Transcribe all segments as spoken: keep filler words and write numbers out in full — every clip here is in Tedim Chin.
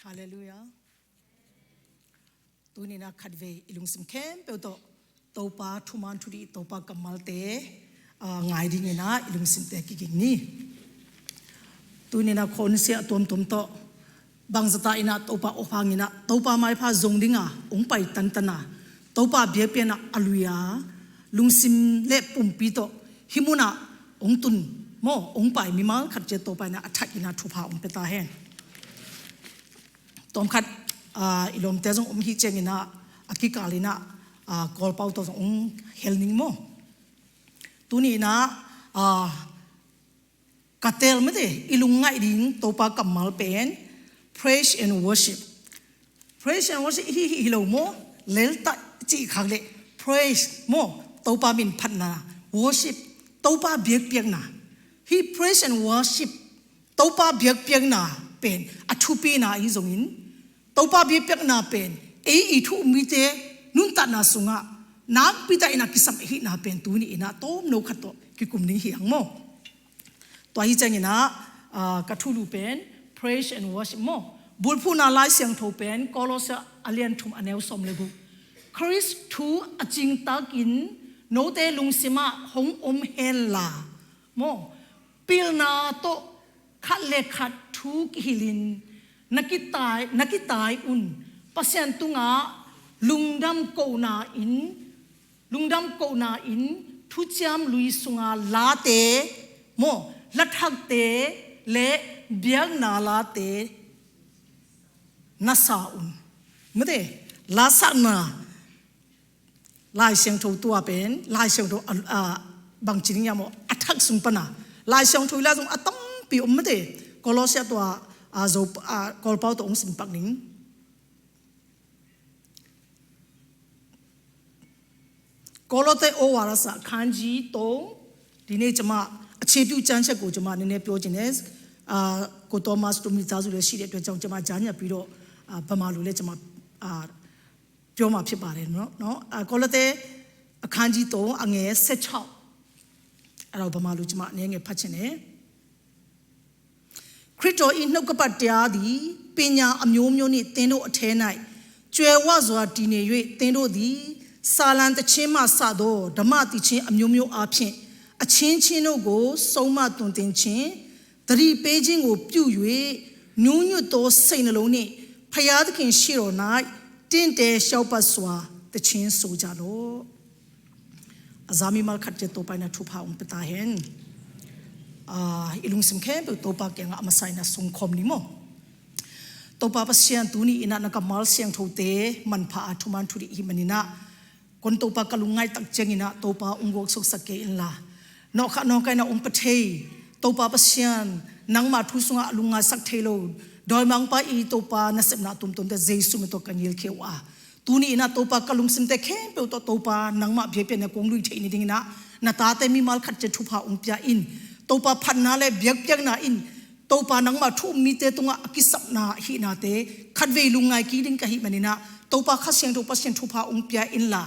Halleluiah. Tuni-in ah khatvei i lungsim khempeuh tawh Topa thuman thudih, Topa kammalte, ah, ngai dingin ah i lungsimte kiging ni. Tuni-in ah khonsia tuamtuam tawh bangzah in ah Topa awp hangin ah Topa maipha zong dingin hong pai tantan a, Topa biakpiakna a lui a, lungsim le pumpi tawh hih munah hong tun maw, hong pai mimal khat ciat Topa in ah a thak in ah thupha hong pia ta hen. Tawmkhat, ah, i lawmte zong om hi ciangin ah, a kikal in ah, ah, Kawlpau tawh zong hong hel ning maw. Tuni-in ah, ah, ka teel mate, i lungngaih ding Topa kammal pen praise and worship. Praise and worship hi, hi, hi lo maw, leltak cih khak leh praise maw, Topa min phatna, worship, Topa biakpiakna. Hih praise and worship, Topa biakpiakna pen a thupina ahi zongin, Topa biakpiakna pen ei i thu-um mite nuntakna sungah nakpi takin a kisam ahihna pen tuni-in ah tomno khat tawh kikum ding hi hang maw. Tua hi ciangin ah, ah, ka thulu pen praise and worship maw. Bulphuhna Lai Siangtho pen Kolose a lian thum a neu sawm le guk. Khrist thu a cingtakin note lungsimah hong om henla maw, pilna tawh khat le khat thu kihilhin na kitai, na kitai un. Pasian tungah lungdam kohna in, lungdam kohna in thuciam lui sunga late maw, lathakte le biakna late na sa un. Mate, lasakna Lai Siangtho tua pen, Lai Siangtho a, a, bangci ding hiam maw, a thak sung pana Lai Siangtho i la zong a tampi om mate. Kolose tua, a, Zo, a, Kawlpau tawh hong simpak ning. Kolose ဩဝါဒစာ အခန်းကြီးသုံး, ဒီနေ့ကျွန်မအခြေပြုကျမ်းချက်ကိုကျွန်မနည်းနည်းပြောချင်တယ်။ အာ, ကိုသောမတ်တို့မိသားစုလည်းရှိတဲ့အတွက်ကြောင့် ကျွန်မကြားညပ်ပြီးတော့, အာ, ဗမာလိုလည်းကျွန်မ, အာ, ပြောမှာဖြစ်ပါတယ်နော်။ နော်။ အာ, ကောလောသဲအခန်းကြီးသုံးအငယ်ဆယ့်ခြောက်, အဲ့တော့ဗမာလိုကျွန်မအနည်းငယ်ဖတ်ချင်တယ်။ ခရစ်တော်၏နှုတ်ကပတ်တရားသည် ပညာအမျိုးမျိုးနှင့် သင်တို့အထဲ၌ ကြွယ်ဝစွာတည်နေ၍ သင်တို့သည် ဆာလံသီချင်းမှစသော ဓမ္မသီချင်းအမျိုးမျိုးအားဖြင့် အချင်းချင်းတို့ကို ဆုံးမသွန်သင်ခြင်း၊ သတိပေးခြင်းကိုပြု၍ နူးညွတ်သောစိတ်နှလုံးနှင့် ဘုရားသခင်ရှေ့တော်၌ တင့်တယ်လျောက်ပတ်စွာ သီချင်းဆိုကြလော့။ A za mimal khat ciat Topa in a thupha hong pia ta hen. Ah, i lungsim khempeuh Topa kiangah a masa in a sungkhawm ni maw. Topa Pasian, tuni in a na kammal siangthote manpha a thuman thudih i hih manin a, kong Topa ka lungngaih tak ciangin a Topa hong guaksuaksak kei inla, nawhkhat nawhkhat in a hong pia thei Topa Pasian, nangma thu sungah a lungngaihsak thei lo dawimangpa i Topa nasepna tuamtuamte Jesu min tawh ka ngilkhia uh a, tuni in a Topa ka lungsimte khempeuh tawh Topa nangmah biakpiakna kong lui theih ni dingin a, na tate mimal khat ciat thupha hong pia in. Topa phatna le biakpiakna in Topa nangmah thu-um mite tungah a kisapna ahihnate khatvei lungngai kik ding ka hih manin a, Topa Kha Siangtho Pasian thupha hong pia inla,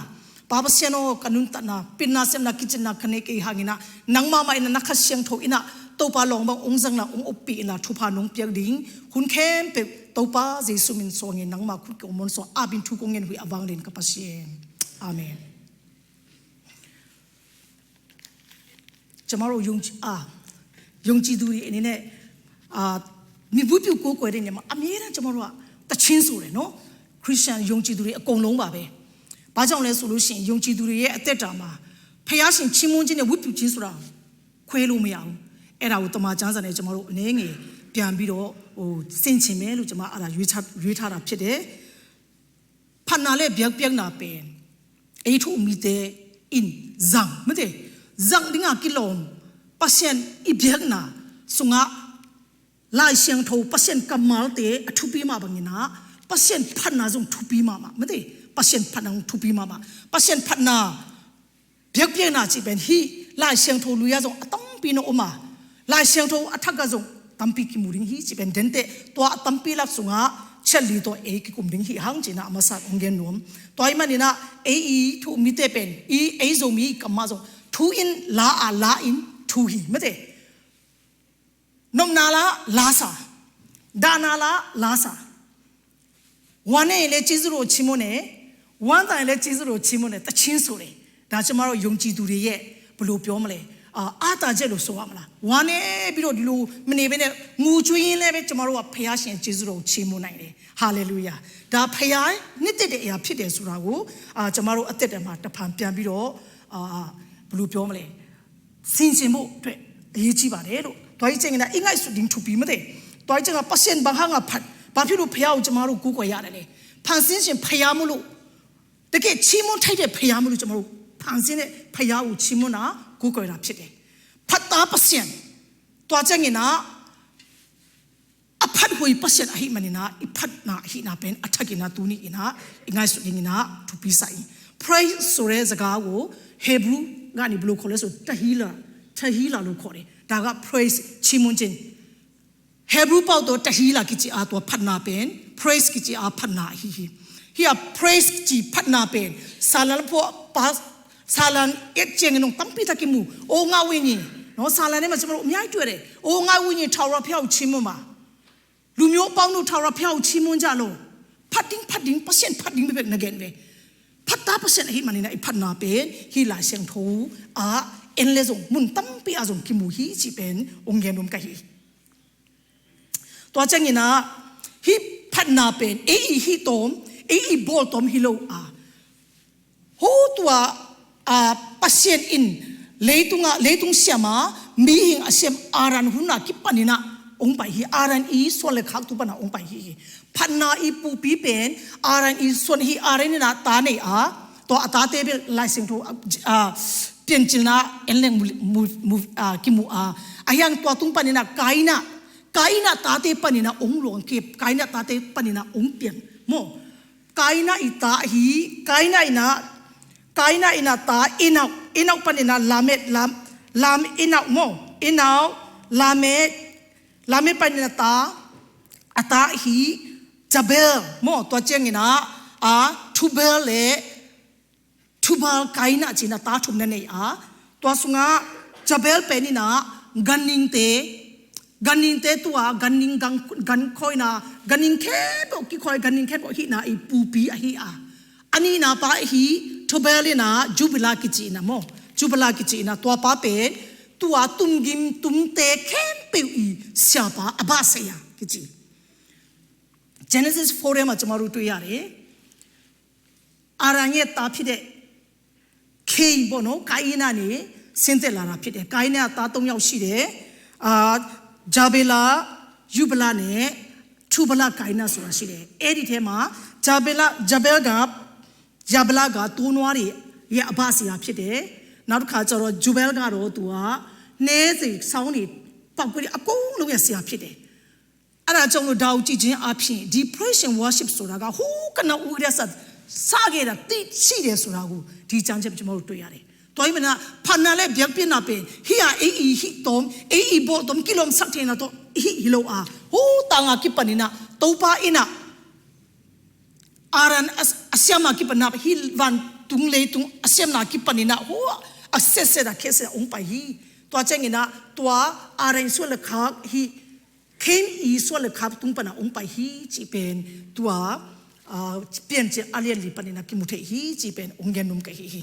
Pa Pasian aw, ka nuntakna, pilna sepna, kicinna ka nei kei hangin a, nangmah mah in a na Kha Siangtho in a Topa lawngbang hong zangna hong oppih inla, thupha nong piak ding hun khempeuh Topa Jesu min suangin nangmah khut kong muansuah, a bang thu kong ngen uh hi a vanglian ka Pasian. Amen. ကျွန်တော်တို့ယုံကြည်, အာ, ယုံကြည်သူတွေအနေနဲ့, အာ, မြစ်ဘူးပြုတ်ကိုးကွယ်တဲ့နေရာမှာ အမြဲတမ်းကျွန်တော်တို့ကသီချင်းဆိုတယ်နော်။ ခရစ်ယာန်ယုံကြည်သူတွေအကုန်လုံးပါပဲ။ ဘာကြောင့်လဲဆိုလို့ရှိရင် ယုံကြည်သူတွေရဲ့အသက်တာမှာ ဖခင်ရှင်ချီးမွမ်းခြင်းနဲ့ဝတ်ပြုခြင်းဆိုတာခွဲလို့မရဘူး။ အဲ့ဒါကိုတမန်ကျမ်းစာနဲ့ကျွန်တော်တို့အနည်းငယ်ပြန်ပြီးတော့, ဟို, ဆင်ခြင်မယ်လို့ကျွန်မအဲ့ဒါရွေးချ, ရွေးထားတာဖြစ်တယ်။ ဖတ်နာလဲ့ ပြောင်းပြောင်းနာပင်, အိမ်ထောင်မီးတဲအင်း, ဇံ, မ့ၢ်တဲ, ဇံဒိၣ်ငါကီးလီၢ်, ပှၤဆၢၣ်အံၤ ပြောင်းနာ, စူၣ်ငါ, လၢၢ်ဆၢင်ထိုင် ပှၤဆၢၣ်ကမၣ်တဲ အထူးပီးမးဘၣ်ငိုၢ်နာ, ပှၤဆၢၣ်ဖတ်နာ ဇိုၣ်ထူးပီးမးမး, မ့ၢ်တဲ, ပှၤဆၢၣ်ဖတ်နာ ဇိုၣ်ထူးပီးမးမး, ပှၤဆၢၣ်ဖတ်နာ ပြောင်းပြောင်းနာ စံးပင်ဟံၣ်, လၢၢ်ဆၢင်ထိုင် လူၤယါ ဇိုၣ် အတံပီး နအိၣ်မး, လၢၢ်ဆၢင်ထိုင် အထၢၣ်ကၢၣ် ဇိုၣ် တံပီး ကံၢ်မူၤဒံးဟံၣ် စံးပင် ဒဲၣ်တဲ, တွၢ်အတံပီးလၢ် စူၣ်ငါ, ဆဲးလံၤတီၢ် အဲ ကံၢ်ကုမ်ဒံးဟံၣ် ဟါင်း စံးနၤ အမၤစၢ် အိၣ်ဂဲၢ်နွံ, တွၢ်အံၤမးန့ၣ်နၤ, အဲ အံၤ ထူၣ်မီးတဲပင်, အံၤ အဲ ဇိုၣ်မီး ကမၣ် ဇိုၣ်, ထူၣ်အံၤ လါအါ လါအံၤ ထူၣ်ဟံၣ် မ့ၢ်တဲ နုၢ်နၤလၢ လါစၢ်, ဒၣ်နၤလၢ လါစၢ်, ဝမ်းနည်းရင်လည်း ကျေးဇူးတော်ကို ချီးမွမ်းတယ်။ ဝမ်းသာရင်လည်း ကျေးဇူးတော်ကို ချီးမွမ်းတယ်။ သီချင်းဆိုတယ်။ ဒါ ကျမတို့ ယုံကြည်သူတွေရဲ့ ဘယ်လိုပြောမလဲ။ အာ၊ အားသာချက်လို့ ဆိုရမလား။ ဝမ်းနည်းပြီးတော့ ဒီလိုမနေဘဲနဲ့ ငိုကြွေးရင်းလည်းပဲ ကျမတို့က ဘုရားရှင်ရဲ့ ကျေးဇူးတော်ကို ချီးမွမ်းနိုင်တယ်။ ဟာလေလုယာ။ ဒါ ဘုရားနှစ်သက်တဲ့ အရာဖြစ်တယ်ဆိုတာကို အာ၊ ကျမတို့ အသက်တာမှာ တစ်ဖန်ပြန်ပြီးတော့၊ အာ၊ ဘယ်လိုပြောမလဲ။ ဆင်ခြင်ဖို့အတွက် အရေးကြီးပါတယ်လို့။ သွားကြည့်ချင်တာ အင်္ဂါစုတင်ထူပြီးမတဲ့။ သွားကြည့်ချင်တာ ပတ်စံပါဟငါဖတ်။ ဘာဖြစ်လို့ ဘုရားကို ကျမတို့ ကိုးကွယ်ရတယ်လဲ။ ဖန်ဆင်းရှင် ဘုရားမို့လို့၊ တကယ်ချီးမွမ်းထိုက်တဲ့ ဘုရားမို့လို့ ကျမတို့ ဖန်ဆင်းတဲ့ ဘုရားကို ချီးမွမ်းတာ ကိုးကွယ်တာ ဖြစ်တယ်။ ဖတ်တာ ပတ်စံ၊ သွားကြည့်ချင်တာ အဖတ်ဟူ ပတ်စံ အဟိမနင်နာ အဖတ်နာ အဟိနာပင် အထက်ကင်နာ သူနည်းကင်နာ အင်္ဂါစုတင်ကင်နာ ထူပြီးစာရင် praise ဆိုတဲ့ စကားကို Hebrew ကနေ ဘယ်လိုခေါ်လဲဆို တဟီလာ၊ တဟီလာလို့ ခေါ်တယ်။ ဒါက praise ချီးမွမ်းခြင်း။ Hebrew ပေါက်တော့ တဟီလာကကြည်အား သွားဖတ်နာပင် praise ကကြည်အား ဖတ်နာ အဟိဟိ။ ဟိအ praise ကကြည် ဖတ်နာပင် ဆာလံ လဖို့ ပါ ဆာလံ အက်ကျင်းကနုံ တမ်ပီတကီမူ အိုး ငါဝိညာဉ်နော်။ ဆာလံထဲမှာ ကျမတို့ အများကြီးတွေ့တယ်။ အိုး ငါဝိညာဉ် ထာဝရဘုရားကို ချီးမွမ်းပါ။ လူမျိုးအပေါင်းတို့ ထာဝရဘုရားကို ချီးမွမ်းကြလော့။ ဖတ်တင်းဖတ်တင်း ပတ်စံဖတ်တင်းပဲ နဂန်ပဲ။ ဖတ်တာ ပတ်စံ အဟိမနင်နာ အဖတ်နာပင် ဟိလာရှန်ထိုအာ အင်လဲဇုံ မုန်တမ်ပီအဇုံ ကီမူဟိ စံပင် အိုး ငန်ဒုံကဟိ။ သွားကြည့်ချင်တာ ဟိဖတ်နာပင် အအီဟိတုံ အအီဘိုတုံ ဟိလိအာ ဟိုတုာ အာ၊ ပတ်စံအင် လေတုံငါ လေတုံဆျာမ မီးဟိင်အဆျမ် အာရန်ဟုနာ ကီပနင်နာ အိုး ပိုင်ဟိ။ အာရန်အီ စွန်လခါတုပနာ အိုး ပိုင်ဟိ။ ဖတ်နာအီ ပူပီပင် အာရန်အီ စွန်ဟိ။ အာရန်အီနာ တားနေအာ၊ သွားအတားတဲပဲ လိုက်စင်ထိုအာ ပြန်ချင်နာ အင်လဲမူ မူ မူ အာ ကီမူအာ။ အဟိုင် သွားတုံပနင်နာ ကိုင်းနာ၊ ကိုင်းနာ တားတဲပနင်နာ အိုး လွန်ကီ၊ ကိုင်းနာ တားတဲပနင်နာ အိုး ပြန်မို့။ ကိုင်းနာအီ တားဟိ၊ ကိုင်းနာအီနာ ကိုင်းနာအီနာ တား အီနောက်၊ အီနောက်ပနင်နာ လာမက်၊ လာ လာမက် အီနောက်မို့၊ အီနောက်၊ လာမက်၊ လာမက်ပနင်နာ တား အတားဟိ၊ ယဘဲလ်မို့။ သွားကြည့်ချင်တာ အာ၊ ထူဘဲလ် လၢ ထူဘဲလ် ကိုင်းနာချင်နာ တားထူနာ နေအာ။ သွားစူငါ ယဘဲလ်ပနင်နာ ကနင်တဲ၊ ကနင်တဲတုာ ကနင် ကနင် ကနင်ခွိုင်နာ ကနင်ခဲပော့ ကီခွိုင် ကနင်ခဲပော့ဟိနာအီ ပူပီအဟိအာ။ အနံနာပါအဟိ ထူဘဲလ်လၢနာ ယူဘလါကကြည်နာမို့။ ယူဘလါကကြည်နာ သွားပါပင် တုာ တုမ်ကီမ် တုမ်တဲ ခဲပော့အီ ဆျာပါ အဘၣ်ဆရာကကြည်။ Genesis fourထဲမှာ ကျမတို့ တွေ့ရတယ်။ အာရန်ရဲ့သားဖြစ်တဲ့ ခေးပေါ့နော်၊ ကိုင်းနာကနေ ဆင်းသက်လာတာ ဖြစ်တယ်။ ကိုင်းနာက သားသုံးယောက်ရှိတယ်။ အာ၊ ယႃႇဗေလ၊ ယုဗလနဲ့ ထူဗလ၊ ကိုင်းနာဆိုတာ ရှိတယ်။ အဲ့ဒီထဲမှာ ယႃႇဗေလ၊ ယႃႇဗေလက၊ ယႃႇဗေလက သိုးနွားတွေရဲ့ အဘၣ်ဆရာ ဖြစ်တယ်။ နောက်တစ်ခါကျတော့ ယုဗလကတော့ သူက နှဲတွေ၊ စောင်းတွေ၊ ပေါက်ကွဲတွေ အကုန်လုံးရဲ့ ဆရာ ဖြစ်တယ်။ အဲ့ဒါကြောင့်လို့ ဒါကို ကြည့်ခြင်းအားဖြင့် ဒီ praise and worship ဆိုတာက ဟိုးကနဦးကတည်းက စခဲ့တာ သိရှိတယ်ဆိုတာကို ဒီကျမ်းချက်မှာ ကျွန်တော်တို့ တွေ့ရတယ်။ တော်ရင်မနာ ဖာနာလဲ ဗျက်ပြစ်နာပင် ဟိယာ အီ အီ ဟိတုံ အီ အီ ဘောတုံ ကီလိုမ် စက်ထင်နာတော့ ဟိ ဟိလိုအာ ဟိုး တန်ငါ ကီပနီနာ တိုးပါအင်းနာ အာရန် အစျမ်နာ ကီပနာ ဟိ ဝန်တုံ လေတုံ အစျမ်နာ ကီပနီနာ ဟိုး အဆက်ဆက်တာ ခဲဆက် အောင်ပိုင်ဟိ တွားချက်ငင်နာ တွား အာရန် ဆွဲလက်ခါ ဟိ ခေမ်အီ ဆွဲလက်ခါ တုံပနာ အောင်ပိုင်ဟိ ကျိပန် တွား အာ ပြန်ကျင် အလျက်လီ ပနီနာ ကီမူထေဟိ ကျိပန် အောင်ငင်နုံကဟိဟိ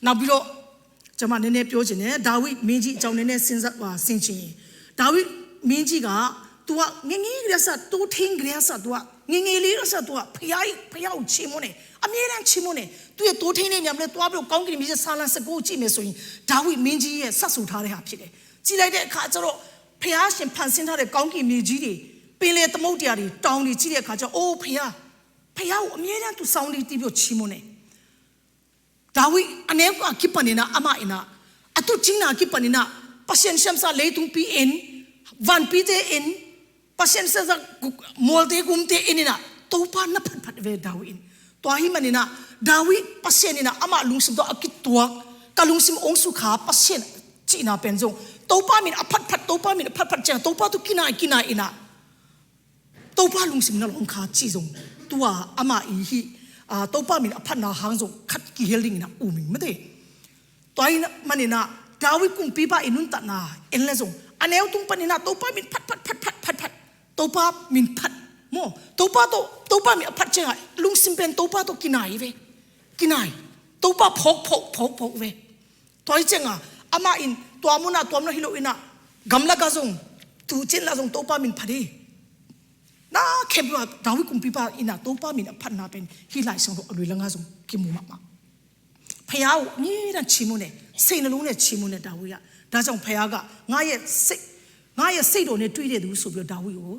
နောက်ပြီးတော့ ကျွန်မနည်းနည်းပြောချင်တယ်။ ဒါဝိဒ်မင်းကြီးအကြောင်း နည်းနည်းစဉ်းစားပါ ဆင်ခြင်ရင်။ ဒါဝိဒ်မင်းကြီးက သူက ငယ်ငယ်ကလေးကစ သိုးထိန်းကလေးကစ သူက ငယ်ငယ်လေးကစ သူက ဘုရားကြီး ဘုရားကိုချီးမွမ်းတယ်။ အမြဲတမ်းချီးမွမ်းတယ်။ သူ့ရဲ့သိုးထိန်းတဲ့နေရာမှာလည်း သွားပြီးတော့ ကောင်းကင်မြေကြီး ဆာလံ ဆယ့်ကိုး ကို ကြည့်မယ်ဆိုရင် ဒါဝိဒ်မင်းကြီးရဲ့ စပ်ဆိုထားတဲ့ဟာဖြစ်တယ်။ ကြည့်လိုက်တဲ့အခါကျတော့ ဘုရားရှင်ဖန်ဆင်းထားတဲ့ ကောင်းကင်မြေကြီးတွေ၊ ပင်လယ်သမုဒ္ဒရာတွေ၊ တောင်တွေ ကြည့်တဲ့အခါကျတော့ အိုး ဘုရား၊ ဘုရားကို အမြဲတမ်း သူ စောင်းတီး တီးပြီးတော့ ချီးမွမ်းတယ်။ ဒါဝိဒ် အနည်းက ကီပနီနာ အမအင်နာ အတူကျင်းနာ ကီပနီနာ ပစံစံစလေတုံပီအင် ဝန်ပီတေအင် ပစံစံစ မော်တေဂုံတေအင်နာ တိုးပါနဖတ်ဖတ်ဝဲ ဒါဝိဒ် တွားဟိမနီနာ ဒါဝိဒ် ပစံနီနာ အမ လုံစင်တော့ အကီတွား က လုံစင် အောင်စုခါ ပစံကျိနာပန်စုံ တိုးပါမင် အဖတ်ဖတ် တိုးပါမင် အဖတ်ဖတ်ကျင် တိုးပါသူ ကီနာ ကီနာအင်နာ တိုးပါ လုံစင်နာ လောင်ခါ ကျိစုံ တွား အမအီဟိ အာ တိုးပါမင် အဖတ်နာ ဟန်စုံ ခတ်ကီဟဲလ်ဒိင်နာ အူမင် မတဲ့ တွားဟိမနီနာ ဒါဝိဒ် ကုံပီပါ အင်နုံတနာ အင်လဲစုံ အနည်းတုံပနီနာ တိုးပါမင် ဖတ်ဖတ် ဖတ်ဖတ် ဖတ်ဖတ် တိုးပါမင် ဖတ် မို့ တိုးပါတော့ Topa min a phat ciangah lungsim pen Topa tawh kinai ve. Kinai. Topa phawk phawk phawk phawk ve. Tua hi ciangah amah in tua munah tua munah hi lo inah gamlak ah zong, tu cin lah zong Topa min phat hi. Na khempeuh ah David kumpipa inah Topa min a phatna pen hih Lai Siangtho a lui langah zong kimu mahmah. พระเยซูนี่นะชิมุเนี่ยเซนลุงเนี่ยชิมุเนี่ยดาวิดอ่ะဒါကြောင့် ဘုရားက ငါရဲ့စိတ်၊ ငါရဲ့စိတ်တော်နဲ့တွေ့တဲ့သူဆိုပြီးတော့ ဒါဝိဒ်ကို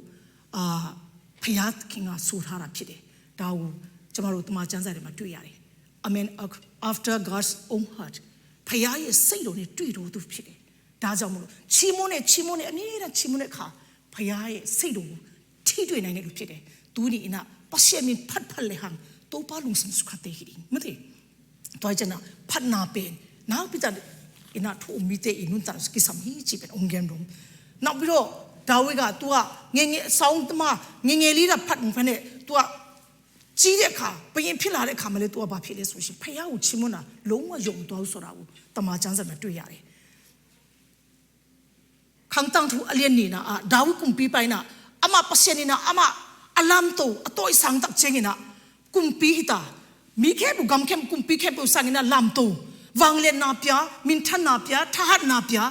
အာ၊ ဘုရားသခင်က ဆိုထားတာဖြစ်တယ်။ ဒါကို ကျွန်တော်တို့ တမန်ကျမ်းစာထဲမှာ တွေ့ရတယ်။ A man after God's own heart. ဘုရားရဲ့စိတ်တော်နဲ့တွေ့တော်သူဖြစ်တယ်။ ဒါကြောင့်မို့လို့ ချီးမွမ်းတဲ့၊ ချီးမွမ်းတဲ့၊ အမြဲတမ်းချီးမွမ်းတဲ့အခါ ဘုရားရဲ့စိတ်တော်ကို ထိတွေ့နိုင်တဲ့လူဖြစ်တယ်။ သူဒီအန ပတ်ရှက်မင်းဖတ်ဖတ်လေဟန် တော့ပါလုံးစုံစုခတ်တဲ့ဟိဒီမသိ။ တွားချင်တာ ဖတ်နာပင် နောက်ပြီးတော့ အန ထိုးမိတဲ့အနုံတန်စကိစမ်ဟိချီပင် အောင်ကဲမလို့။ နောက်ပြီးတော့ ဒါဝိဒ်က သူက ငယ်ငယ်၊ ဆောင်းသမား ငယ်ငယ်လေးက ဖတ်နေဖ ਨੇ သူက ကြီးတဲ့အခါ ဘုရင်ဖြစ်လာတဲ့အခါမှာလည်း သူက ဘာဖြစ်လဲဆိုရင် ဘုရားကိုချီးမွမ်းတာ လုံးဝယုံသွားဘူးဆိုတာကို တမန်ကျမ်းစာမှာ တွေ့ရတယ်။ ခန်းတန်ထူ အလျက်နေနာ အာ၊ ဒါဝိဒ် ကုမ်ပီပၢ်အံၤနာ အမ ပသံၣ်နံၤနာ အမ အလမ်တူ အသိၣ်အဆၣ်တၢ်ကဲငဲၤနာ ကုမ်ပီဟံၣ်တၢ် မီးခဲပူၤ ကမ်ခဲပူၤ ကုမ်ပီခဲပူၤ စၢ်ငဲၤနာ လမ်တူ ဝၢင်းလၢၢ်နာပျၢ် မင်းထမ်းနာပျၢ် ထဟတ်နာပျၢ်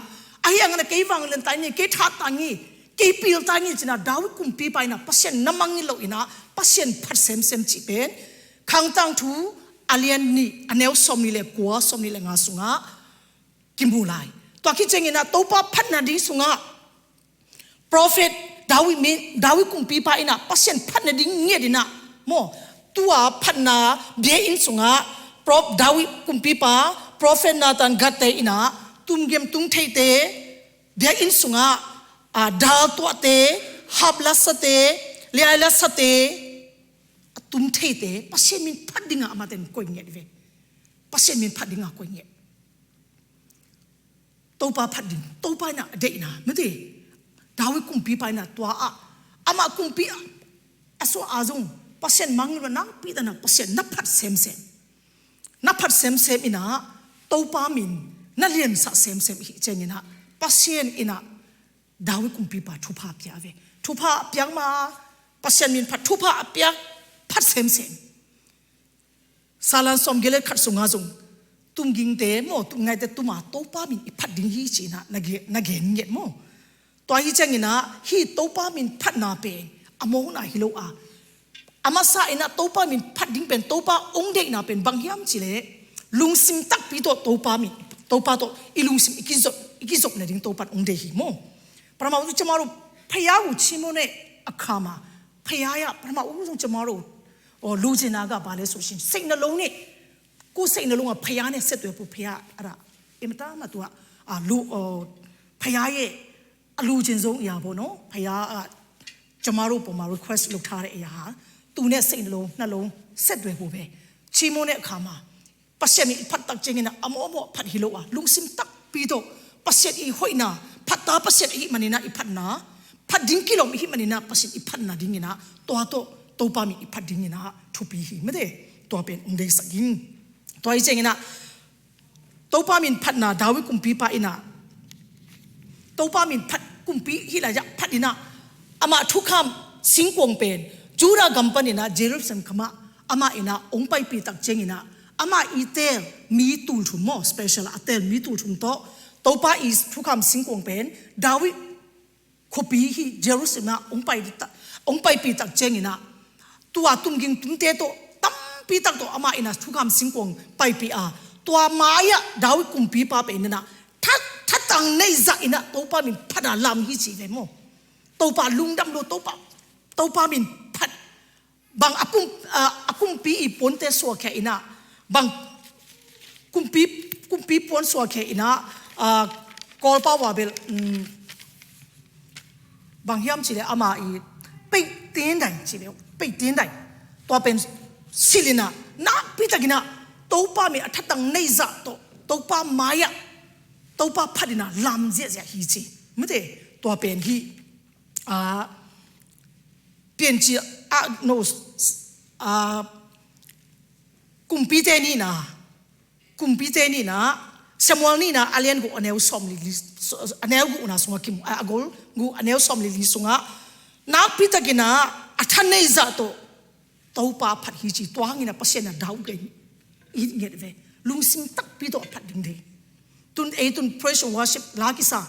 အဟံၣ်အငါနာ ကဲဝၢင်းလၢၢ်တၢ်ငဲၤ ကဲထဟတ်တၢ်ငဲၤ ကဲပီၢ်တၢ်ငဲၤ ကဲနာ ဒါဝိဒ် ကုမ်ပီပၢ်အံၤနာ ပသံၣ်နမၢ်ငဲၤလိာ်အံၤနာ ပသံၣ်ဖတ်စဲမ်စဲမ် ကၠံၣ်ပၢၢ် ခန်းတန်ထူ အလျက်နံၤ အနဵဝ် စီၤမံၤလဲၣ် ကွၢ် စီၤမံၤလဲၣ် ငါး စူငါ ကံၢ်မူလၢ် တွာ်ခံကဲငဲၤနာ တိာ်ပာ်ဖတ်နၤဒ်စူငါ ပရောဖက် ဒါဝိဒ်မင်း ဒါဝိဒ် ကုမ်ပီပၢ်အံၤနာ ပသံၣ်ဖတ်နၤဒ်ငဲၤဒ်နာ မ် တွာ်ဖတ်နၤ ဘျဲအ့ၣ်စူငါ ပရောဖက် ဒါဝိဒ် ကုမ်ပီပၢ် ပရောဖက် နာသန် ဂတ်တဲအံၤနာ တုမ်ဂ့မ်တုမ်ထံးတဲ ဘျဲအ့ၣ်စူငါ အာ ဒါတွာ်တဲ ဟပ်လၢ်သ့တဲ လျဲလၢ်သ့တဲ အတုမ်ထံးတဲ ပသံၣ်မင်းဖတ်ဒ်ငါ အမတဲ ကွဲငဲၤဒ်ဝဲ ပသံၣ်မင်းဖတ်ဒ်ငါ ကွဲငဲၤ တိာ်ပာ်ဖတ်ဒ် တိာ်ပာ်နာ်အဒဲးနာ် မ့ၢ်တဲ ဒါဝိဒ် ကုမ်ပီပၢ်အံၤနာ တွာ်အါ အမ ကုမ်ပီအါ အစွါအါစုံ ပသံၣ်မၢ်ငဲၤလီၤ နာ်ပီၣ်တၢ်နာ် ပသံၣ်နဖတ်စဲမ်စဲမ် နဖတ်စဲမ်စဲမ်အံၤနာ် တိာ်ပာ်မင်း နလျဲၣ်စၢ်စဲမ်စဲမ် ဟံၣ်ကဲငဲၤနာ် ပသံၣ်အံၤနာ် ဒါဝိဒ် ကုမ်ပီပၢ် ထုကဖၣ်ပျၢ်ဝဲ ထုကဖၣ်ပျၢ်မး ပသံၣ်မင်းဖတ် ထုကဖၣ်ပျၢ် ဖတ်စဲမ်စဲမ် ဆၢလၢ် စီမ်ကဲလဲၣ် ခတ် စူငါး စုံ တုမ်ဂ့ၢ်တဲ မ် တုမ်ငါတဲ တုမ်မ တိာ်ပာ်မင်းအံၤ ဖတ်ဒ်ဟံၣ်ကဲနာ် နဂ့ၤ နဂ့ၤငဲၤ မ် တွာ်ဟံၣ်ကဲငဲၤနာ် ဟံၣ်တိာ်ပာ်မင်းဖတ်နၤပၣ် အမီၢ်နာ်ဟံၣ်လိာ်အါ အမ့ၢ်စ့ၢ်အံၤနာ် တိာ်ပာ်မင်းဖတ်ဒ်ပၣ် တိာ်ပာ်အိၣ်ဒဲးနာ်ပၣ် ဘၣ်ဟံၣ်မံၤလဲၣ် လူင်စံးတၢ်ပီၣ်တိာ် တိာ်ပာ်မင်း တိာ်ပာ်တိာ် အံၤလူင်စံး အံၤကံၣ်စီး အံၤကံၣ်စီး နဒ်တိာ်ပာ်အိၣ်ဒဲးဟံၣ် မ် ပထမဦးဆုံး ကျွန်တော်တို့ ဘုရားကို ချီးမွမ်းတဲ့အခါမှာ ဘုရားက ပထမဦးဆုံး ကျွန်တော်တို့ ဟို လိုချင်တာက ဘာလဲဆိုရှင် စိတ်နှလုံးနဲ့ ကိုယ်စိတ်နှလုံးက ဘုရားနဲ့ ဆက်သွယ်ဖို့ ဘုရား အဲ့ဒါ အင်မတန်မှ သူက အာ လို ဟို ဘုရားရဲ့ အလိုချင်ဆုံးအရာပေါ့နော်။ ဘုရားက ကျွန်တော်တို့ပေါ်မှာ request လုပ်ထားတဲ့အရာဟာ သူနဲ့ စိတ်နှလုံး နှလုံး ဆက်သွယ်ဖို့ပဲ။ ချီးမွမ်းတဲ့အခါမှာ ပသံၣ်မင်းအံၤဖတ်တၢ်ကဲငဲၤနာ် အမီၢ်အမီၢ်ဖတ်ဟံၣ်လိာ်အါ လူင်စံးတၢ်ပီၣ်တိာ် ပသံၣ်အံၤဟိုအံၤနာ် ဖတ်တၢ်ပသံၣ်အံၤမနုၤနာ် အံၤဖတ်နၤ ဖတ်ဒ်ကံၣ်လီၤမံၤဟံၣ်မနုၤနာ် ပသံၣ်အံၤဖတ်နၤဒ်ငဲၤနာ် တွာ်တိာ် တိာ်ပာ်မင်းအံၤဖတ်ဒ်ငဲၤနာ် ထုကဖၣ်ဟံၣ် မ့ၢ်တဲ တွာ်ပၢၢ်အိၣ်ဒဲးစ့ၢ်ကီး တွာ်ဟံၣ်ကဲငဲၤနာ် တိာ်ပာ်မင်းဖတ်နၤ ဒါဝိဒ် ကုမ်ပီပၢ်အံၤနာ် တိာ်ပာ်မင်းဖတ် ကုမ်ပီဟံၣ်လၢယဖတ်အံၤနာ် အမ ထုကဖၣ်စံးကွၢ်ပၣ် ယူဒၤကမ်ပၣ်န့ၣ်နာ် ယရူၤၡလ့ၣ်ကမၣ် အမအံၤနာ် အိၣ်ပၢၢ်ပီၣ်တၢ်ကဲငဲၤနာ် အမအံၤတဲ မီး တူၢ်ထူၣ် မ် special အတဲ မီး တူၢ်ထူၣ် တိာ် တိာ်ပာ်အံၤ ထုကဖၣ်စံးကွၢ်ပၣ် ဒါဝိဒ် ခုပီဟံၣ် ယရူၤၡလ့ၣ်နာ် အိၣ်ပၢၢ်တၢ် အိၣ်ပၢၢ်ပီၣ်တၢ်ကဲငဲၤနာ် တွာ်တုမ်ဂ့ၢ်တုမ်တဲတိာ် တၢ်ပီၣ်တၢ်တိာ် အမအံၤနာ် ထုကဖၣ်စံးကွၢ်ပၢၢ်ပီၣ်အါ တွာ်မၤယၤ ဒါဝိဒ် ကုမ်ပီပၢ်ပၣ်အံၤနာ် ထတ် ထတ်တၢ်န့ၢ်စၢ်အံၤနာ် တိာ်ပာ်မင်းဖတ်နၤလၢမံၤဟံၣ်ကဲဝဲ မ် တိာ်ပာ်လူင်ဒၣ်လိာ် တိာ်ပာ် တိာ်ပာ်မင်းဖတ် ဘၣ်အကုမ် အာ အကုမ်ပီအံၤ ပူၼ်ၣ်တဲစိာ်ခဲအံၤနာ် ဘၣ် ကုမ်ပီ ကုမ်ပီပူၼ်ၣ်စိာ်ခဲအံၤနာ် အာ ကီၢ်ပဝါဘဲလ် ဘၣ်ဟံၣ်မံၤလဲၣ် အမအံၤ ပိတ်တင်တိုင် ကဲဝဲ ပိတ်တင်တိုင် တွာ်ပၢၢ်စံးလံနာ် နာ်ပီၣ်တၢ်က့ၤနာ် တိာ်ပာ်မင်းအထတ်တၢ်န့ၢ်စၢ်တိာ် တိာ်ပာ်မၤယၤ တိာ်ပာ်ဖတ်ဒံးနာ် လၢမံၤကဲဟံၣ်ကဲ မ့ၢ်တဲ တွာ်ပၢၢ်ဟံၣ် အာ ပၢၢ်စံး အာ နီၢ် အာ ကုမ်ပီတဲန့ၣ်နာ် ကုမ်ပီတဲန့ၣ်နာ် ၡမူၤအ့လ်န့ၣ်နာ် အလျဲၣ်ဂုၢ် အနဵဝ် စီမ်လံ လံ အနၵ်းဂုၢ်နာ်စူငါ ကံၢ် အဂိၢ် ဂုၢ် အနၵ်း စီမ်လံ လံစူငါ နာ်ပီၣ်တၢ်က့ၤနာ် အထတ်န့ၢ်စၢ်တိာ် Topa phat hi ci, tua hangin a Pasian a dau gen i nget ve. Lungsim takpi tawh a phat ding thei. Tun ei tun praise and worship la kisa.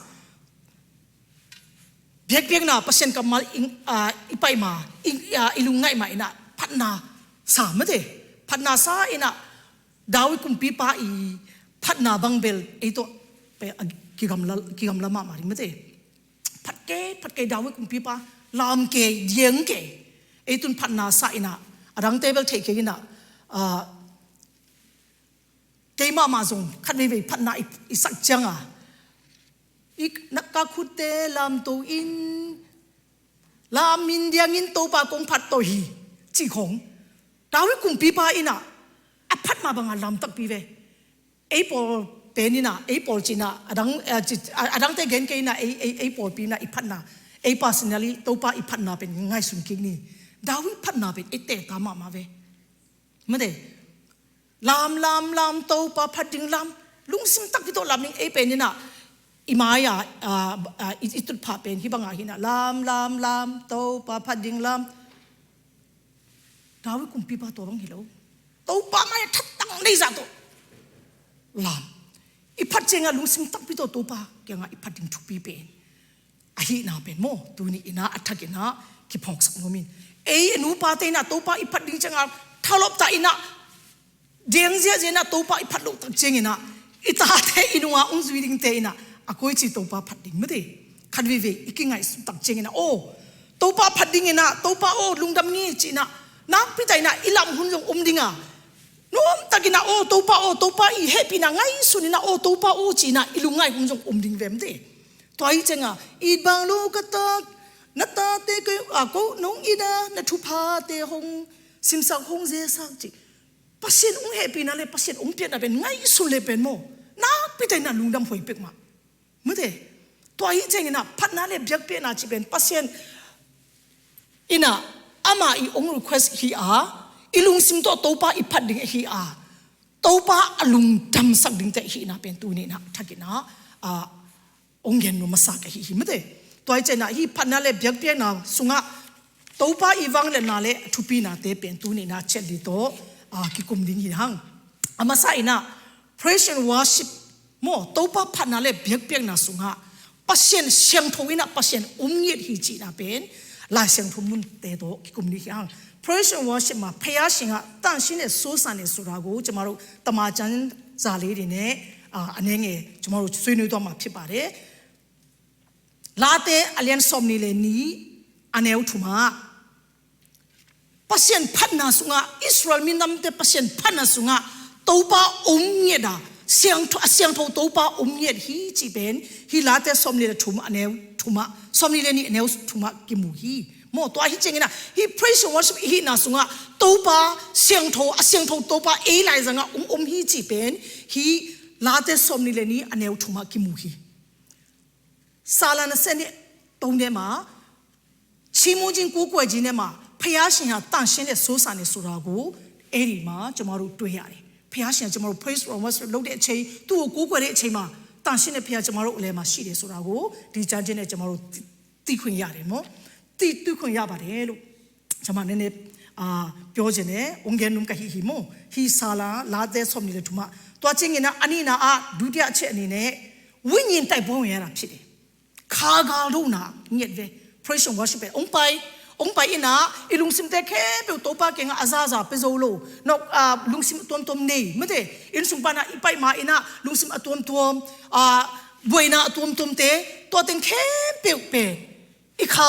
Biakpiakna Pasian kammal i, a, i pai ma, i, a, i lungngaih ma in a phatna sa mate. Phatna sa in a David kumpipa i phatna bang bel ei tawh pe, a, kigamla, kigamla mahmah ding mate. Phat kei, phat kei David kumpipa, lam kei, diang kei. Ei tun phatna sa in a, a dangte bel theih kei in a, a, kei mahmah zong khat veivei phatna i, i sak ciang a, i, na, ka khutte lamto in, lam min diangin Topa kong phat to hi, ci khong. David kumpipa in a, a phat mah bang a lam takpi ve. Ei pawl pen in a, ei pawl ci in a, a dang, a, ci, a, a dangte gen kei in a, ei, ei, ei pawlpi in a i phatna, ei personally Topa i phatna pen ngaihsun kik ni. David phatna pen ei teta mahmah ve. Mate, lam, lam, lam, Topa phat ding lam. Lungsim takpi tawh lam ding ei pen in a, i mai a, a, a, i, i tutphah pen hih bang a hi in a, lam, lam, lam, Topa phat ding lam. David kumpipa tua bang hi lo. Topa mai a thattang nei zah tawh lam. I phat ciang a lungsim takpi tawh Topa kiang a i phat ding thupi pen ahihna pen maw, tuni in a, a thak in a kiphawksak nuam in. Ei a nupate in a Topa i phat ding ciang a thalawp ta in a, diang ziahziah in a Topa i phat loh tak ciang in a, i tate i nung a hong zui dingte in a, a koici Topa phat ding mate. Khat veivei i kingaihsun tak ciang in a, aw, Topa phat ding in a, Topa aw, lungdam ni ci in a, nakpi ta in a i lam hun zong om ding a, nuam tak in a, aw, Topa aw, Topa i hehpihna ngaihsun in a, aw, Topa aw, ci in a i lungngaih hun zong om ding ve mate. Tua hi ciang a, it bang lo ka tak, na tate kei, a, ko nong it a, na thuphate hong simsak hong zesak ci. Pasian hong hehpihna le Pasian hong piakna pen ngaihsun le pen maw, nakpi ta in a lungdam huai pek mah. Mate, tua hi ciang in a phatna le biakpiakna ci pen Pasian in a, ama i hong request hi a, i lungsim tawh Topa i phat ding hi a, Topa a lungdamsak dingte hi in a pen tuni in a thak in a, a, hong gen nuam masa ka hi hi mate. Tua hi ciang in a hih phatna le biakpiakna sungah Topa i vangliatna le thupinate pen tuni in a ciat li tawh, a, kikum ding hi hang. A masa in a praise and worship maw, Topa phatna le biakpiakna sungah Pasian siangtho in a Pasian om ngiat hi cihna pen Lai Siangtho munte tawh kikum ding hi hang. Praise and worshipမှာ ဘုရားရှင်က သန့်ရှင်းတဲ့ စူးစံတဲ့ ဆိုတာကို ကျွန်တော်တို့ တမန်ကျမ်းစာလေးတွေနဲ့ အာ အနည်းငယ် ကျွန်တော်တို့ ဆွေးနွေးသွားမှာ ဖြစ်ပါတယ်။ လာသဲ အလျံ စောမ်နီ လယ် နီ အနဲ ထူ မ Pasian phatna sungah, Israel minamte Pasian phatna sungah Topa om ngiat a, siangtho, a siangtho Topa om ngiat hi cih pen hih Late sawmnih le thum a neu thum ah, sawmnih le nih a neu thum ah kimu hi. Maw, tua hi ciangin ah hih praise and worship i hihna sungah Topa siangtho, a siangtho Topa ei laizangah om om hi cih pen hih Late sawmnih le nih a neu thum ah kimu hi. စာလံနှစ်ဆယ့်နှစ်သုံးထဲမှာ ချီးမွမ်းခြင်းကိုးကွယ်ခြင်းထဲမှာ ဘုရားရှင်ဟာသန့်ရှင်းတဲ့ စူးစံတယ်ဆိုတာကို အဲ့ဒီမှာ ကျွန်တော်တို့တွေ့ရတယ်။ ဘုရားရှင်က ကျွန်တော်တို့ praise and worship လုပ်တဲ့အချိန်၊ သူ့ကိုကိုးကွယ်တဲ့အချိန်မှာ သန့်ရှင်းတဲ့ဘုရား ကျွန်တော်တို့အလယ်မှာရှိတယ်ဆိုတာကို ဒီကျမ်းကျိုးနဲ့ ကျွန်တော်တို့သိသိခွင့်ရတယ်နော်။ သိသိခွင့်ရပါတယ်လို့ ကျွန်မနည်းနည်း အာ ပြောချင်တယ်။ Ong gen num ka hi hi maw. Hih စာလံ Late sawmnih le thum ah. Tua ciangin ah, a nihna ah, ဒုတိယအချက်အနေနဲ့ ဝိညာဉ်တိုက်ပွဲဝင်ရတာဖြစ်တယ်။ ခါးခါဒို့နာ ညက်ဝဲ praise and worship ပဲ။ Ong pai, ong pai in ah, i lungsimte khempeuh Topa kiangah a zaza pia zo lo. Nawh, ah, lungsim a tuamtuam nei, mate. Inn sung pan ah i pai ma in ah, lungsim a tuamtuam, ah, buaina a tuamtuamte, tua teng khempeuh pen i kha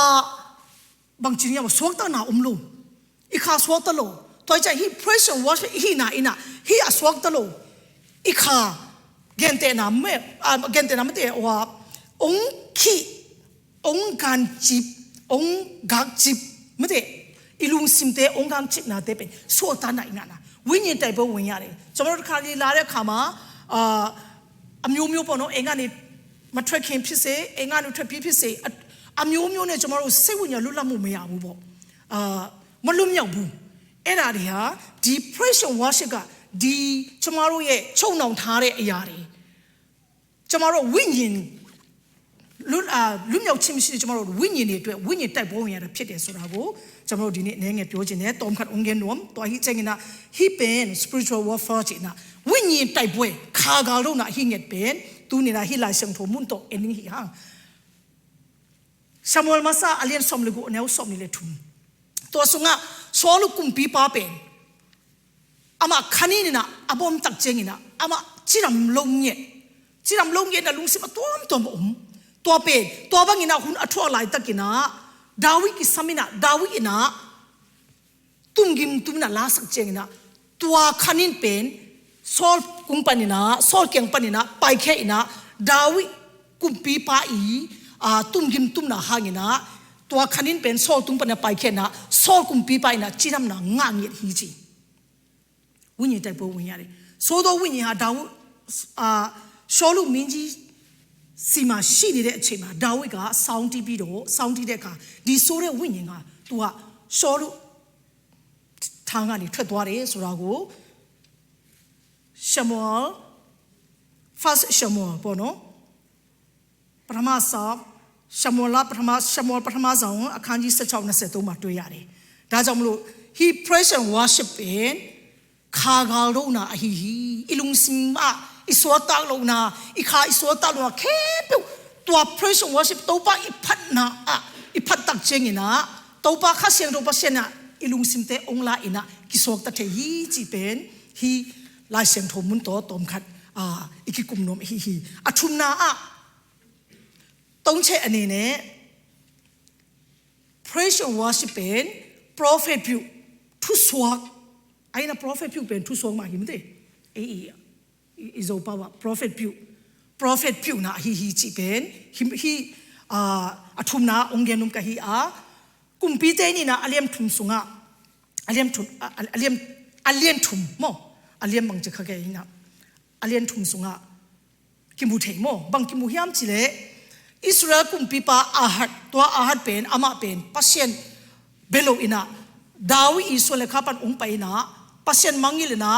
bangci ni a suakta na om lo. I kha suakta lo. Tua hi ciah hih praise and worship i hihna in ah, hih a suakta lo. I kha gentehna mah, ah, gentehna mate, wa, ong khih, ong gancip, ong gakcip, mate. I lungsimte ong gakcipnate pen suakta na i ngahna. ဝိညာဉ်တိုက်ပွဲဝင်ရတယ်။ ကျွန်တော်တို့တစ်ခါလေးလာတဲ့အခါမှာ အာ အမျိုးမျိုးပေါ့နော်။ အိမ်ကနေမထွက်ခင်ဖြစ်စေ၊ အိမ်ကနေထွက်ပြီးဖြစ်စေ၊ အ-, အမျိုးမျိုးနဲ့ ကျွန်တော်တို့ စိတ်ဝိညာဉ်လွတ်လပ်မှုမရဘူးပေါ့။ အာ မလွတ်မြောက်ဘူး။ အဲ့ဒါတွေဟာ ဒီ praise and worship က ဒီ ကျွန်တော်တို့ရဲ့ ချုပ်နှောင်ထားတဲ့အရာတွေ၊ ကျွန်တော်တို့ ဝိညာဉ် လွတ်အာလွတ်မြောက်ခြင်းမရှိတဲ့ကျွန်တော်တို့ဝိညာဉ်တွေအတွက်ဝိညာဉ်တိုက်ပွဲဝင်ရတာဖြစ်တယ်ဆိုတာကိုကျွန်တော်တို့ဒီနေ့အနေငယ်ပြောချင်တယ်။ တောမ်ခတ်အောင်ငယ်နွမ်တွားဟိတ်ချင်ငင်နာဟိပင် spiritual warfare ချင်နာဝိညာဉ်တိုက်ပွဲခါဂါလုံးနာဟိငယ်ပင်သူနေတာဟိလိုက်ဆောင်ထုံးမွန်းတော့အင်းဟိဟန် Samuel masa a lian sawm le gu a neu sawm ni le thum. Tua sungah Saul kumpipa pen amah khanin inah a bawm tak cianginah amah ciram lo ngiat ciram lo ngiatna lungsim a tuamtuam a um. Tua pen tua banginah hun a thuak laitakinah David kisam inah David inah tumgim tumna lasak cianginah tua khanin pen Saul kung paninah Saul kiang paninah paikhia inah David kumpipa i tumgim tumna hanginah tua khanin pen Saul tung paninah paikhia inah Saul kumpipa inah cidamna ngah ngiat hi ci. ဝိညာဉ်တိုက်ပွဲဝင်ရတယ်။ သို့သောဝိညာဉ်ဟာဒါဝိအာရှောလုမင်းကြီးဆီမှာရှိနေတဲ့အချိန်မှာဒါဝိဒ်ကစောင်းတီးပြီးတော့စောင်းတီးတဲ့အခါဒီဆိုးတဲ့ဝိညာဉ်ကသူကရှောလု ထံကနေထွက်သွားတယ်ဆိုတာကိုရှမွေလ် first ရှမွေလ်ပေါ့နော်ပထမစာရှမွေလ်လပထမရှမွေလ်ပထမဆောင်အခန်းကြီး16 23မှာတွေ့ရတယ်။ဒါကြောင့်မလို့ he praise and worship in ခါဂါလုံးနာအဟီဟီအီလုံစင်မအီစောတလုံးနာအီခါအီစောတလုံးနာခဲပြုတ်တွား praise and worship တော့ပါအီဖတ်နာအီဖတ်တတ်ချင်းနာ Topa Kha Siangtho Pasian ah i lungsimte ong la inah kisawkta thei hi cih pen hi Lai Siangtho mun tawh tawmkhat i kikum nuam hi hi. A thumna ah tongcheh a ni ne praise and worship pen prophet piu thusuak a ina prophet piu pen thusuak mah hi mate. Ei i i Zopau ah prophet piu prophet piu na hi hi cih pen hi a thumna ong gen um ka hi a kumpite nina a liam thum sungah a liam thum a liam a liam thum maw a liam bangci kha kei hina a liam thum sungah kimu thei maw bang kimu hiam cileh Israel kumpipa Ahab tua Ahab pen amah pen Pasian belo ina David i suan le khapan ong pai ina Pasian mangil ina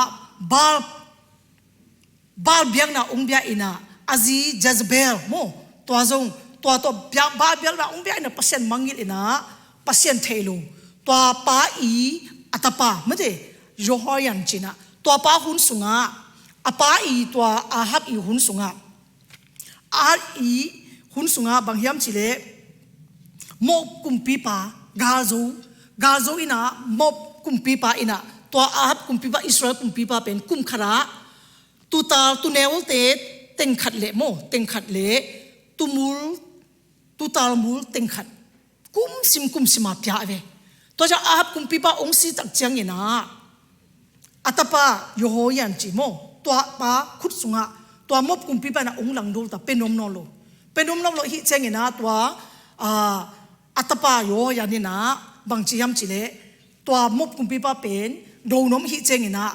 Baal Baal biakna ong bia ina a zi Jezebel maw tua zong tua tua Baal biakna ong bia ina Pasian mangil ina Pasian thei lo tua pa i a tapa mate Jehoian cina tua pa hun sunga a pa i tua Ahab i hun sunga Ahab i hun sunga bang hiam cileh Moab kumpipa galzo galzo ina Moab kumpipa ina tua Ahab kumpipa Israel kumpipa pen kum khara tutal tunelte tengkhat le maw tengkhat le tumul tutal mul tengkhat kumsim kumsima pia ve. Tua ciang Ahab kumpipa ong si tak ciangina a tapa Jehoian ci maw tua pa khut sunga tua Moab kumpipa ina ong langdolta pe nuam nawn lo pe nuam nawn lo hi ciangina tua a tapa Jehoian ina bang ci hiam cileh tua Moab kumpipa pen do nuam hi ciangina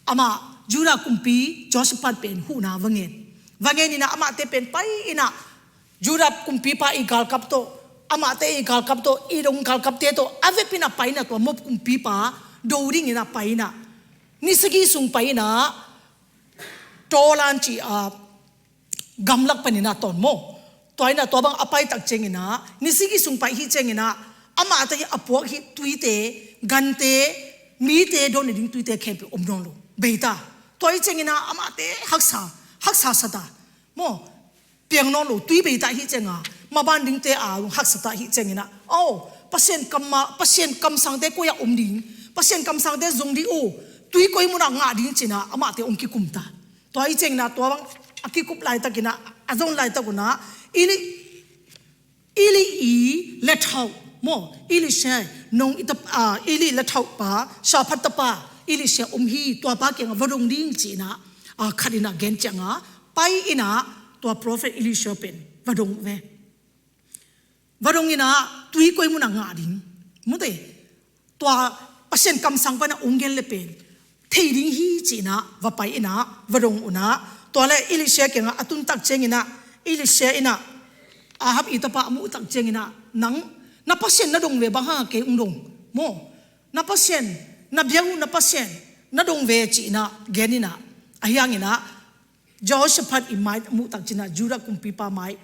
amah Judah kumpi Jehoshaphat pen huhna va ngen va ngen ina amahte pen pai ina Judah kumpipa i galkap tawh amahte i galkap tawh i dong galkapte tawh a vepina paina tua Moab kumpipa do dingina paina ni sagi sung paina Tolan ci a gamlak panina tawn maw tua ina tua bang a pai tak ciangina ni sagi sung pai hi ciangina amahte a puak hi tuite gante mite don ding tuite khempeuh om nawn lo beita tua hi ciangina amahte haksa haksa sata maw piang nawn lo tui beita hi cianga maban dingte a haksa ta hi ciangina aw Pasian kamma Pasian kamsangte koi a om ding Pasian kamsangte zong ding aw tui koi muna ngah ding cina amahte ong kikum ta tua hi ciangina tua bang a kikup laitakina a zon laitakuna ili ili i lethau maw ili se nong ita ili lethau pa Shaphat tapa ili se om hi tua pa kianga va dong ding cina a khat ina gen cianga pai ina tua prophet Elisha pen va dong ve va dong ina tui koi muna ngah ding mute tua Pasian kamsang pana ong gen le pen thei ding hi cina va pai ina va dong una tua le Elisha kianga a tun tak ciangina Elisha ina Ahab i tapa a muh tak ciangina nang na Pasian na dong ve bang hanga kei ong dong maw na Pasian na biang uh na Pasian na dong ve cina gen ina a hiangina Jehoshaphat i mai muh tak cina Judah kumpipa mai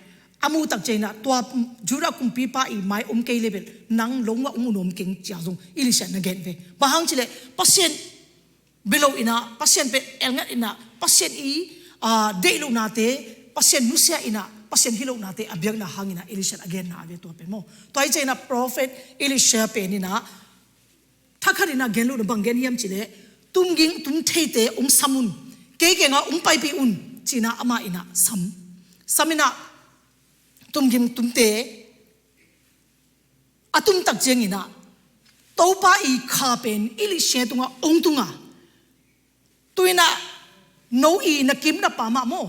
a muh tak ciangin ah tua Judah kumpipa i mai om kei le bel nang lo ngah om uh nuam keng ci-a zong Elisha na gen ve. Bang hang cih leh Pasian bia lo in ah, Pasian pen elngat in ah, Pasian i, ah, deih lohnate, Pasian nusia in ah, Pasian hi lohnate a biakna hangin ah Elisha a genna a ve tua pen maw. Tua hi ciangin ah prophet Elisha pen in ah thakhat in ah gen lohna bang gen hiam cih leh, tumging tum theite hong sam un, kei kiangah hong paipih un ci-in ah amah in ah sam. Sam in ah tumging tumte a tum tak ciangin ah Topa i kha pen Elisha tungah hong tung a, tu in ah no i na kim na pam ah maw,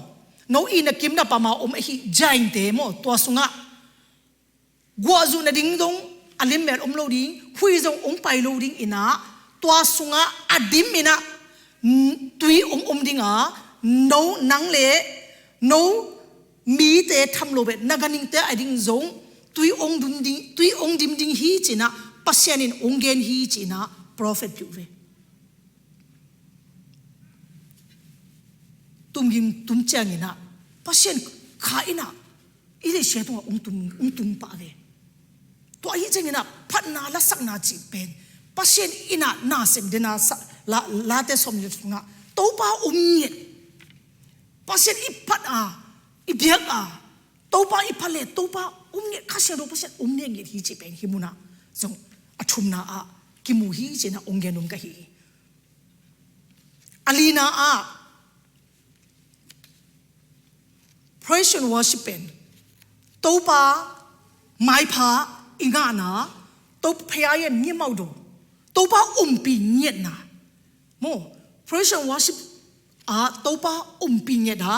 no i na kim na pam ah om ahi giant-te maw, tua sungah guahzuh nading zong a limmel om lo ding, hui zong hong pai lo ding in ah, tua sungah a dim in ah, n-, tui hong om ding a, no, nang le no mite tham lo beh na ganhingte a ding zong tui hong dim ding, tui hong dim ding hi ci-in ah Pasian in hong gen hi ci-in ah prophet peuh ve. Tumging tum ciangin ah Pasian kha in ah Elisha tungah hong tung, hong tung pah ve. Tua hi ciangin ah phatna lasakna cih pen Pasian in ah nasem dena sa, la, Late sawmnih sungah Topa om ngiat. Pasian i phat a, i biak a, Topa i phat le Topa om ngiat, Kha Siangtho Pasian om ngiat hi cih pen hih munah zong a thumna ah kimu hi ci-in ah hong gen nuam ka hi hi. A lina ah praise and worship pen Topa maipha i ngahna, Topa phaya mia maudo, Topa umpih ngiatna maw. Praise and worship ah Topa umpih ngiat a,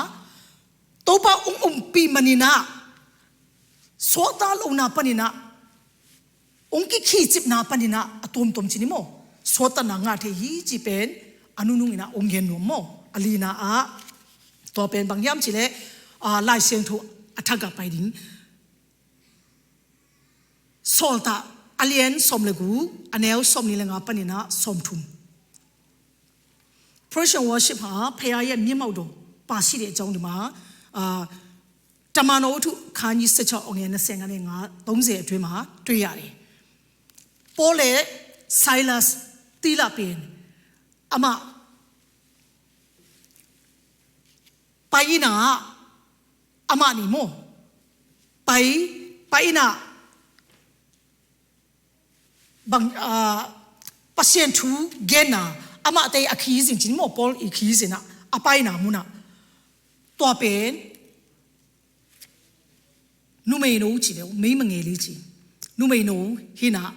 Topa hong umpih manin ah suakta lohna panin ah, hong kikhicipna panin ah a tuamtuam ci ni maw, suahtakna ngah thei hi cih pen a nunung in ah hong gen nuam maw. A lina ah tua pen bang hiam cih leh, ah, Lai Siangtho a thak ah pai ding. Sawltak a lian sawm le guk, a neu sawmnih le nga panin ah sawmthum. Praise and worship ha, phaya mia maudo, pa si de zong dima, ah, Tamano thu khanyi secha onge na senga ne nga tongze tui ma tui ya le. Paul le Silas tila pen amah pai in ah, amah ni maw, pai, pai in ah bang, ah, Pasian thu genna, amahte a khizin cin maw, Paul i khizin ah a paina munah tua pen numeino ci deuh, meima ngei li ci. Numeino hi in ah,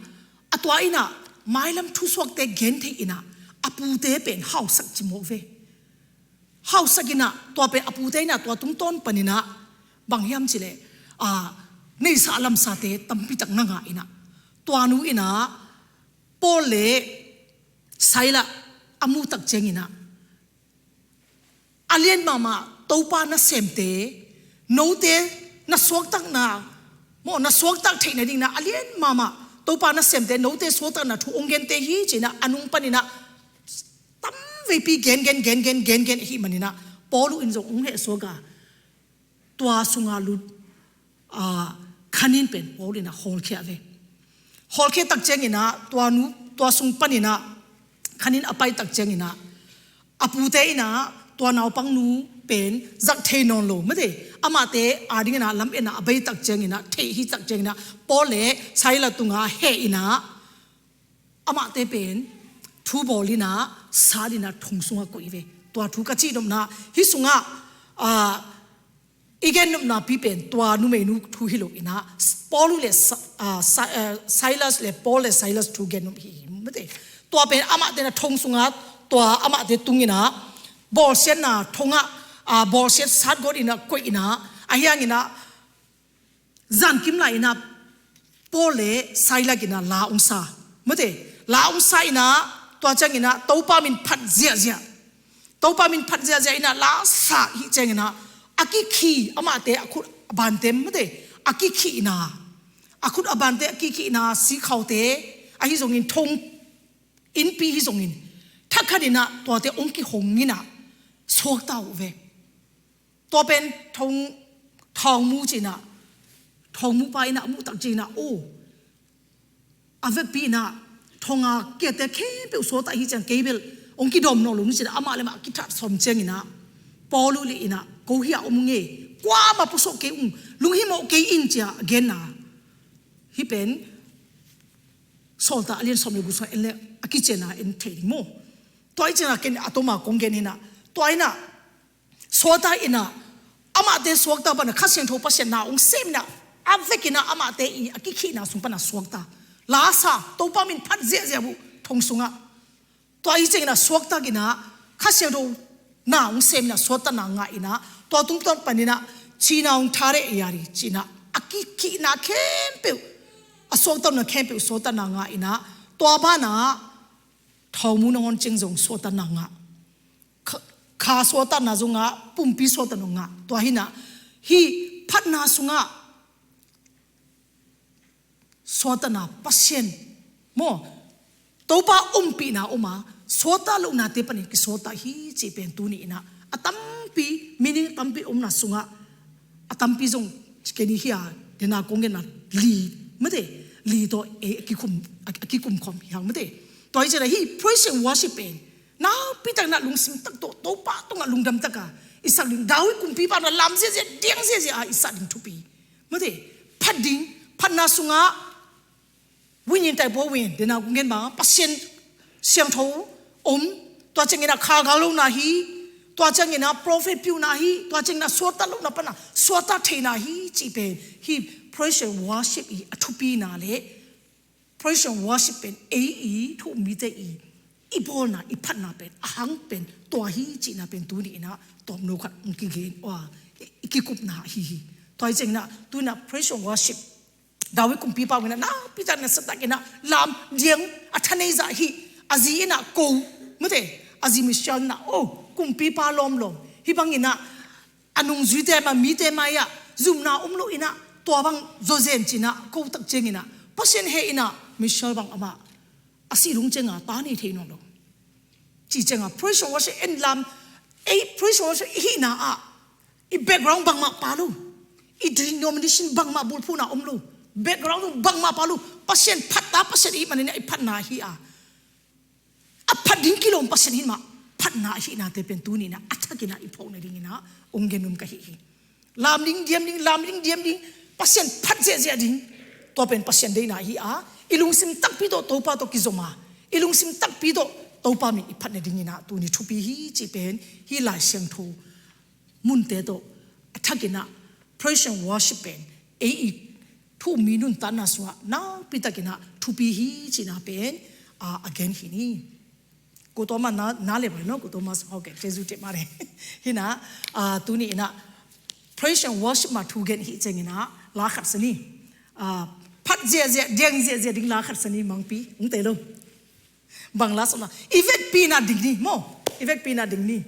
a tua in ah mailam thusuakte gen thei in ah a pute pen hausak ci mawk ve. Hausak in ah tua pen a pute in ah tua tungtawn panin ah bang hiam cih leh, ah, neihsa lamsate tampitak na ngah in ah, tua nu in ah Paul le Silas a muh tak ciangin ah, a lian mahmah Topa nasemte, note na suaktakna maw, na suaktak theih nading in ah a lian mahmah Topa nasemte, note suaktakna thu hong gente hi ci-in ah a nung panin ah tamveipi gen, gen, gen, gen, gen, gen ahih manin ah Paul in zong hong hehsuak a, tua sunga lut, ah, khanin pen Paul in ah hawlkhia ve. Hawlkhia tak ciangin ah tua nu, tua sung panin ah khanin a pai tak ciangin ah a pute in ah tua naupangnu pen zak thei nawn lo mate, amahte a dingin ah lametna a bei tak ciangin ah, theih hi tak ciangin ah Paul le Silas tungah heh in ah amahte pen thu bawl in ah, sat in ah thong sungah koih ve. Tua thu ka cih nopna, hih sungah, ah, i gen nopna pi pen tua numeinu thu hi lo in ah, Paul le Sa-, ah, Sa-, ah, Silas le Paul le Silas thu gen nop hi, hi mate. Tua pen amahte in ah thong sungah tua amahte tung in ah, bawlsiatna thongah, ah, bawlsiat sat gawt in ah koih in ah, ahi hangin ah zankim lai in ah Paul le Silas in ah la hong sa mate. La hong sa in ah tua ciangin ah Topa min phat ziahziah. Topa min phat ziahziah in ah la sa hi ciangin ah a kikhih, amahte a khut a bante mate, a kikhihna, a khut a bante a kikhihna, sikhaute ahi zongin, thong innpi hi zongin, thakhat in ah tuate hong kihong in ah suakta uh ve. Tua pen thong, thong mu ci-in ah thongmupa in ah a muh tak ciangin ah, oh, a vekpi in ah thong a kiate khempeuh suakta hi ciang kei bel hong kidawm nawn lo ni ci-in ah amah le amah a kithat sawm ciangin ah Paul uh le in ah, ko hiah om ung e, kuamah pusuak kei ung, lunghimawh kei in ci-a a genna. Hih pen Sawltak a lian sawm le guk sung en le a kician ah en thei ding maw. Tua hi ciangin ah ken a tawma kong gen hi in ah, tua in ah suakta in ah, amahte suakta pan ah Kha Siangtho Pasian na hong sem in ah, a vek in ah amahte i a kikhihna sung pan ah suakta. La sa, Topa min phat ziahziah uh thong sungah. Tua hi ciangin ah suakta in ah Kha Siangtho na hong sem in ah suakta na ngah in ah, tua tungtawn pan in ah cina hong tha reh ya ri ci-in ah a kikhihna khempeuh, a suakta na khempeuh suakta na ngah in ah, tua ban ah thongmu nangawn ciang zong suakta na ngah. Kha, kha suakta na zong ngah, pumpi suakta na ngah. Tua hi in ah hih phatna sungah suakta na Pasian maw, Topa ompihna om a, suakta lohnate panin kisuakta hi cih pen tuni in ah a tampi, meaning tampi omna sungah a tampi zong kei ni hi a, dena kong genna li, mate, li tawh e, a kikum, a, a kikum khawm hi hang, mate. Tua hi ciangin ah hih praise and worship pen nakpi takin ah lungsim tak tawh Topa tungah lungdam takin i sak ding, David kumpipa na lam ziahziah, diang ziahziah a i sak ding thupi, mate. Phat ding, phatna sungah วิญญาณไตรภพ วิญญาณ dena kong gen bang, Pasian siangtho om, tua ciangin ah kha gal lohna hi, tua ciangin ah prophet piuhna hi, tua ciangin ah suakta lohna pan ah suakta theihna hi cih pen hih praise and worship i a thupina le praise and worship pen ei i thu-um mite i, i bawlna, i phatna pen a hang pen tua hi cihna pen tuni in ah tawmno khat hong kigen, ua, i, i kikupna ahi hi. Tua hi ciangin ah tuni in ah praise and worship, David kumpipa in ah nakpi takin ah, sa takin ah lam diang a thanei zah hi. A zi in ah ko, mate, a zi Michal in ah, oh, kumpipa lawmlawm, hih bangin ah a nungzuite mah, mite mai ah zumna om lo in ah, tua bang zawzen ci-in ah ko tak ciangin ah Pasian heh in ah Michal bang amah a sih lung ciangin ta nei thei nawn lo. Cih ciangin praise and worship en lam, ei praise and worship i hihna ah i background bangmah pha lo, i denomination bangmah bulphuhna om lo, background bangmah pha lo, Pasian phat ta, Pasian i hih manin ah i phatna hi a, a phat ding kilawm Pasian hi mah, phatna ahihnate pen tuni in ah a thakin ah i phawk nadingin ah hong gen nuam ka hi hi. Lam ding, diam ding, lam ding, diam ding, Pasian phat ziahziah ding. Tua pen Pasian deihna hi a, i lungsim takpi tawh Topa tawh kizom a, i lungsim takpi tawh Topa min i phat nadingin ah tuni thupi hi cih pen hih Lai Siangtho munte tawh a thakin ah praise and worship pen ei i thu-um mi nuntakna sungah nakpi takin ah thupi hi cihna pen, ah, a gen hi ni. Ko Thomas na, na le bai no, ko Thomas, okay, Jesu te ma le. Hi in ah, ah, tuni in ah praise and worship mah thu gen hi ciangin ah la khat sa ni. Ah, phat ziahziah, diang ziahziah ding la khat sa ni, mangpi, ung te lo. Bang la sa na, i vekpi in ah ding ni maw, i vekpi in ah ding ni.